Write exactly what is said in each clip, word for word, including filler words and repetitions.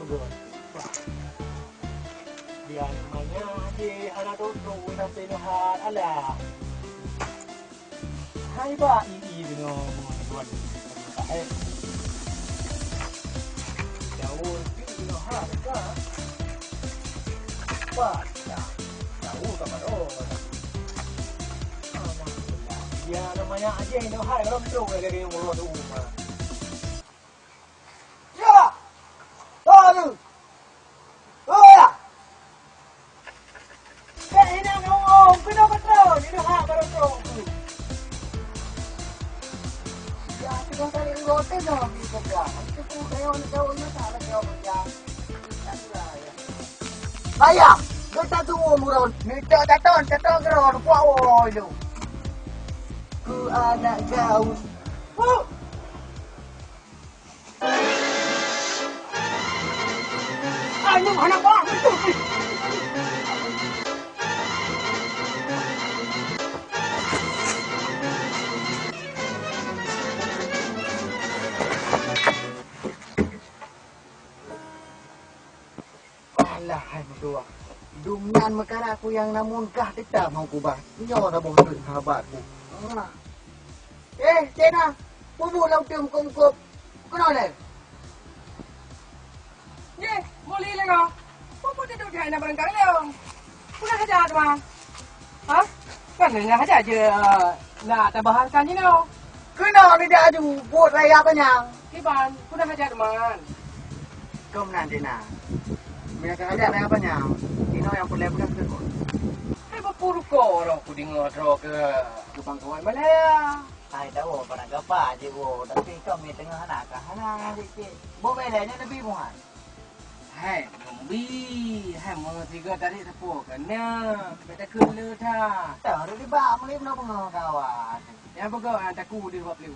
Dia namanya aja hana tutup, tapi nuhat alah. Hai ba i i dengan buat. Eh. Daun tu nuhat ka. Ba, ya. Daun ka baru. Dia namanya aja nuhat kalau tu lagi mulut tu. Ya! Aduh! Oh, ya! Kak, ini ngomong, kena betul. Ini hak baru tu. Ya, sudah kali dua tengah di kerja. Itu pun saya nak jauh ni, tak ada jauh kerja. Tak sudah, ya. Bayang, kita tunggu murah. Minta datang, datang ke orang kuat, oh, itu. Ku anak gaul. Huh! Anyong hana bak. Alah, hai meutuah. Dum nyan meukara ku nyang namun kah teutab hong kubah. Nyoe saboh treuk sahabat ku. Ah. Eh, Cina, pubu lam uteuen meukup-meukup. Keunoe lé. Yeh, boli lé kah? Pubu tidu jai na barangkali lé. Peue na haja teuma? Hah? Kan na haja je, eh, na tabahankan jinoe. Keunoe ni dah aju, buet raya panyang. Kiban, peue na haja teuma? Keu meunan Cina. Meunyoe ka haja raya panyang, jinoe nyang peureulèe peugah keu kon. Hai, bapuru ko roh kudeungoe droe keu keu bangkawan balèe. Hai, tawoe, barang gapa jeuet woe, tapi kami teungoh hana ka hana jeuet cit. Boh bèe lé nyan Nabi Muhammad. Hai, Nabi, hai, meunyoe sigoe tarék sapeue keunoe, bèk takheun le that. Teuh, di bak meuli meunoe beungoh kawan. Nyang beugöt, ah, taku di bak pliek.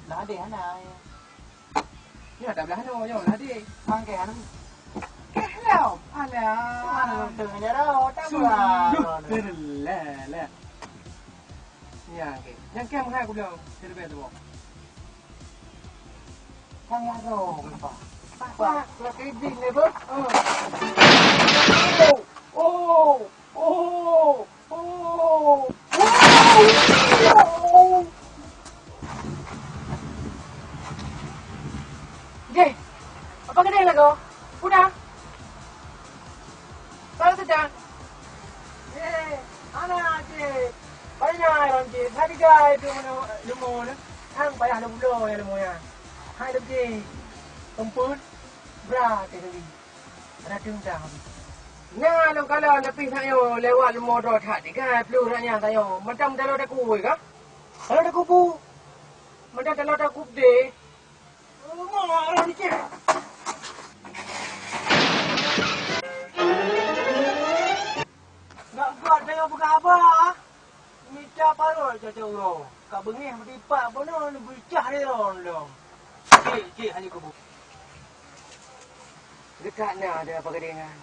Lah deh hana. Nyoe tablah nyoe, nyoe lah deh. Mang keh anu. Keh lom. Alah. Mana nonton ngejar oh, tak Sungguh lah. Terleleh. Nyang keh. Nyang keh meuhai aku bilang. Terlebih tu. Kang Laro, kenapa? Pak, Pak, lagi di ni, Bos. Oh. Oh. Oh. Oh! Jeh, apa keuh lagoe? Peue na? Salah saja. Eh, anak cik. Payah nyan cik. Hai tiga itu mana leumo ni? Hang payah leumo ya leumo ya. Hai lagi. Kempun. Bra teh kali. Ada teuntang. Na lôn kalon tapi tanyoe lewat leumo droe that tinggai peuleueh rak nyan tanyoe. Mantong meutalô takue kah? Talô takubu. Mantong talô takubu deh. Leumo arah dikit. Nak buat tanyoe peugah haba. Mita parot caca uroe, ka beungéh meudipat bunoe neubeucah lé lôn lom. Cik, cik, hana kubu. Geutak na ada apa gadéngan.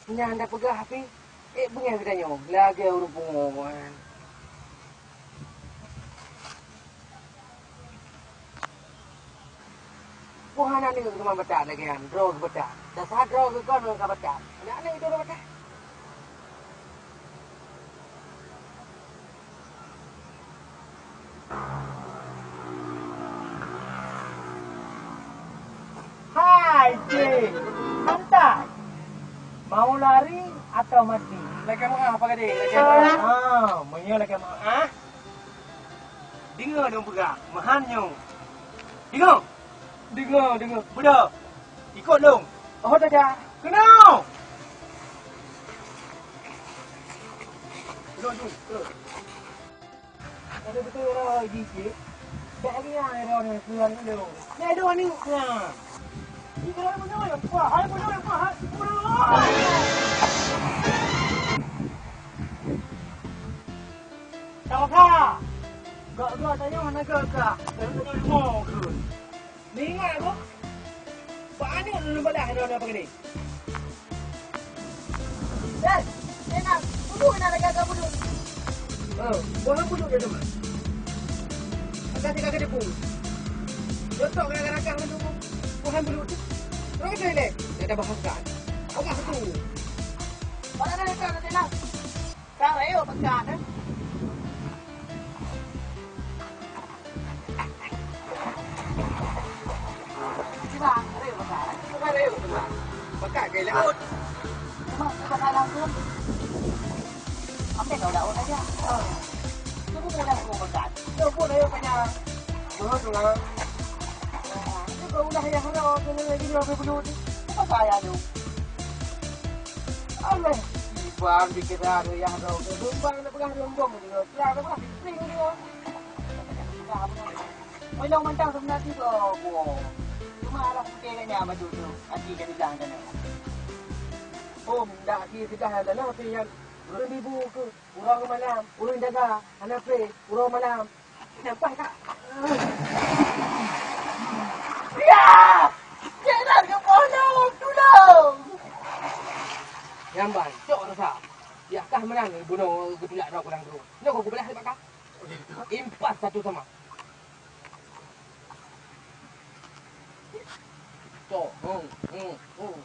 Nyan dah peugah api, ék beungéh geutanyoe lagèe ureueng pungo nyan. Wah, aneuk teuma batat lagèe nyan, droe geubatat. Dasar droe geuh kon ka batat. Aneuk itu ka batat. Hai, cik. Santai. Mau lari atau mati? Lakèe meu'ah, Pak Gading. Lakèe meu'ah. Ah, meunyoe lakèe meu'ah, deungoe lôn peugah, meuhan nyoe. Deungoe! Deungoe, deungoe. Beudôh. Ikot lôn. Oh, dah, dah. Keunoe! Lôn, lôn, lôn. Ada betul orang di sini. Tak ada yang ada orang keluar dulu. Ni ada orang ni. Ha. Ni kalau betul ya, wah, hai betul ya, wah, hai. Tahu tak? Gak-gak tanya mana gak-gak. Kalau tanya lima ke. Ni ingat aku. Banyak dulu balah ada apa ni? Eh, enak. Budu nak dekat ke budu? Oh, buah budu dia tu. Akan dekat ke depan. Contoh kadang-kadang kan tu, bukan belut tu. Terus dia ni, dia dah bahas kan. Awak tu. Mana ada kan, ada lah. Sekarang ayo pekat, eh. Sila, ayo pekat. Bukan ayo pekat. Pekat ke laut. Cuma pekat langsung. Ambil kau laut aja. Oh. Tunggu pun dah aku pekat. Tunggu pun ayo pekat. Turun, turun. Ah, itu kau udah ya, halo, tu lagi dua puluh tu. Apa saya tu? Alah, iban pikiran ya, halo. Lumbang nak pegang lumbang tu. Terang apa? Spring tu. Meunyoe mantong seubeuna tiboh, boh. Cuma alah pike ganya baju tu, hati ka digang keunoe. Hom, dak ki seugah nyang tanoh, tapi nyang ureueng bibu keu uroe malam, ureueng jaga, hana preh, uroe malam. Nampak tak? Ya! Cek dah ke pohon, tulung! Nyang ban, cok rasa. Yak kah meunan bunoe geutulak droe kurang droe. Nyoe kau geubelah bak kah? Impas satu sama. Cok, hong, hong, hong.